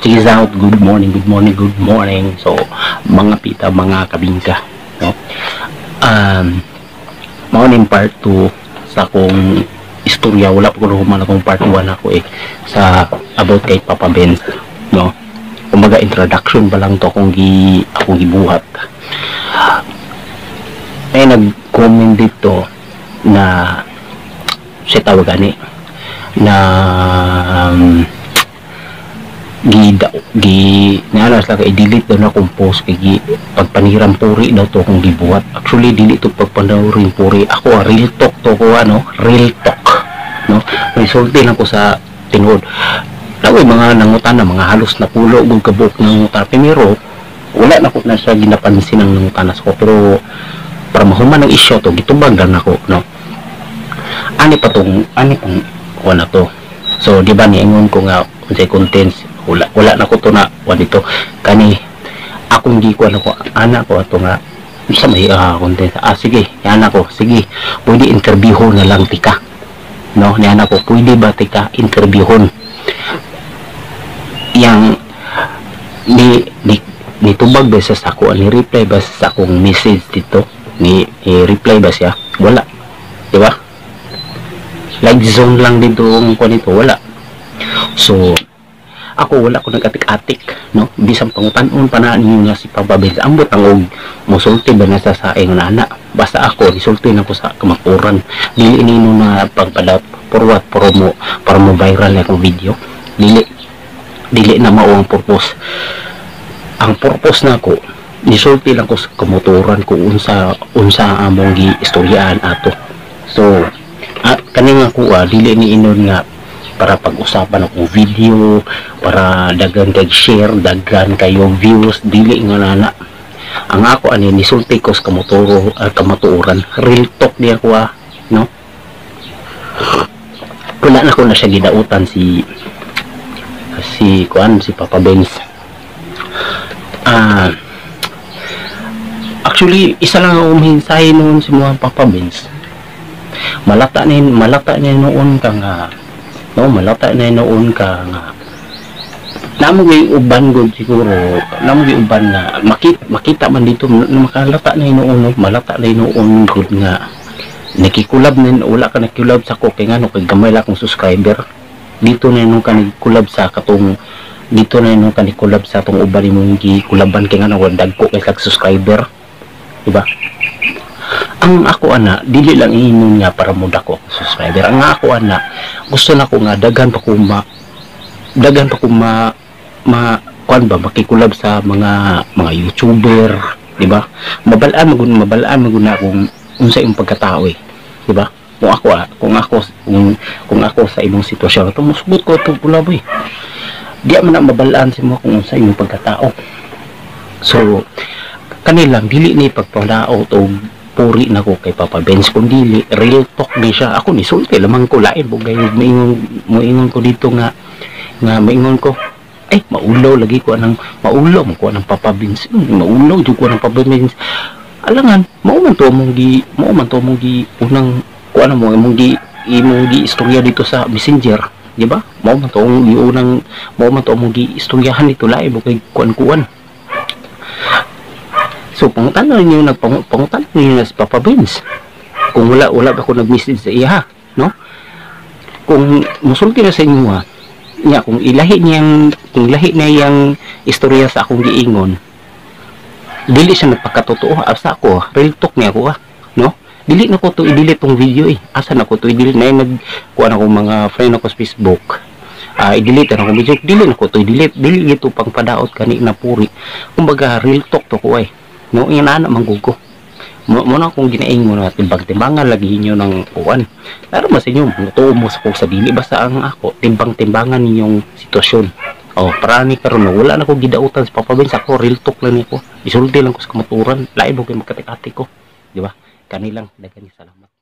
Cheers out. Good morning, good morning, good morning. So, mga pita, mga kabingka, no? Mao ning part 2 sa akong istorya. Wala pa ko human akong part 1 ako eh sa about kay Papa Benz, no? Kumbaga introduction pa lang to akong gibuhat. May nag-comment dito na siya tawag gani na gi gi naano sila kay i-delete daw na akong post kay gi pagpaniram puri daw to akong gibuhat. Actually, dili to pagpaniram puri ako ah, real talk to ko, ano, real talk, no? May sulti lang ko sa tinuod. Lawi mga nangutana, mga halos na pulo gud kabuok nangutana, pero wala na ko na siya ginapansin ang nangutana ko, pero para mahuman ang issue to, gitubag lang nako, no? Ani pa tong ani pang kuha na to. So di ba niingon ko nga unsay contents, wala wala na ko to na wa dito kani akong gi kuha ko ana ko ato nga sa may content. Ah, sige, ana ko, sige, pwede interviewon na lang tika, no? Niana ko, pwede ba tika interviewon yang ni nitubag ba sa ako, ni reply ba sa akong message dito, ni reply ba siya? Wala, di ba? Like zone lang dito ang kuha nito, wala. So ako, wala ko nag-atik-atik, no? Bisan pangutan-on pa na ninyo nga si Papa Benz, ambot ang og musulti ba na sa ingon ana. Basta ako nisulti na ko sa kamaturan. Dili nino na pagpada for what, promo para mo viral na akong video. Dili, dili na mao ang purpose. Ang purpose nako, nisulti lang ko sa kamaturan kung unsa unsa among giistoryaan ato. So at kani nga kuha, dili ni inon nga para pag-usapan akong video para daghan kay share, daghan kayo views, dili nga nana. Ang ako ani, nisulti ko sa kamuturo, kamatuoran. Real talk niya ko ah, no? Wala na ko na siya gidautan si kuan, si Papa Benz. Actually, isa lang ang mensahe noon si mga Papa Benz. Malata ni noon ka nga, no? Malata na noon ka nga namo gyud uban gud siguro, namo gyud uban nga makita, makita man dito na makalata na noon, no? Malata na noon gud nga nakikulab na, wala ka nakikulab sa ko kay ngano, kay gamay lang akong subscriber dito na nung ka nagkulab sa katong dito na nung ka nagkulab sa atong uban imong gikulaban kay ngano, wala dagko kay kag subscriber, diba? Ang ako ana, dili lang inon nga para mo dako ako subscriber. Ang ako ana, gusto na ko nga daghan pa ko ma ma kuan ba, makikulab sa mga YouTuber, di ba? Mabalaan magun na kung unsa imong pagkatao eh, di ba? Kung ako ah, kung ako sa imong sitwasyon to, musugot ko to kulab eh. Di man na mabalaan sa mo kung unsa imong pagkatao. So kanilang dili ni pagpadaot o puri na ko kay Papa Benz, kung dili real talk ni siya. Ako ni sulti lamang ko. Lain bugay moingon moingon ko dito nga nga maingon ko ay maulaw lagi ko anang maulaw mo ko anang Papa Benz, maulaw jud ko anang Papa Benz. Alangan mao man to mong gi unang kuan mo, imong gi istorya dito sa Messenger, di ba? Mao man to ang giunang, mao man to mong gi istoryahan dito. Lain mo kay kuan kuan. So pangutan ninyo, nagpangutan ninyo na si Papa Benz kung wala wala ba ko nag-message sa iya, no? Kung musulti na sa inyo ha niya, kung ilahi na yang istorya sa akong giingon, dili siya nagpakatotoo. Asa ako, real talk niya ako ah, no? Dili na ko to i-delete tong video eh. Asa na ko to i-delete na nag kuan ako mga friend ako sa Facebook, i-delete na akong video. Dili na ko to i-delete. Dili gito pang padaot kani na puri. Kumbaga real talk to ko eh, no? Yan ana manggugo mo na akong ginaingon na timbang-timbangan lagi ninyo ng kuan. Pero mas inyo tuo mo sa kung sa dili, basta ang ako, timbang-timbangan ninyong sitwasyon. Oh, para ni karon, wala na ko gidautan sa Papa Benz. Ako, real talk lang ko, isulti lang ko sa kamaturan. Lain mo kay magkatik-atik ko, di ba? Kanilang daghan salamat.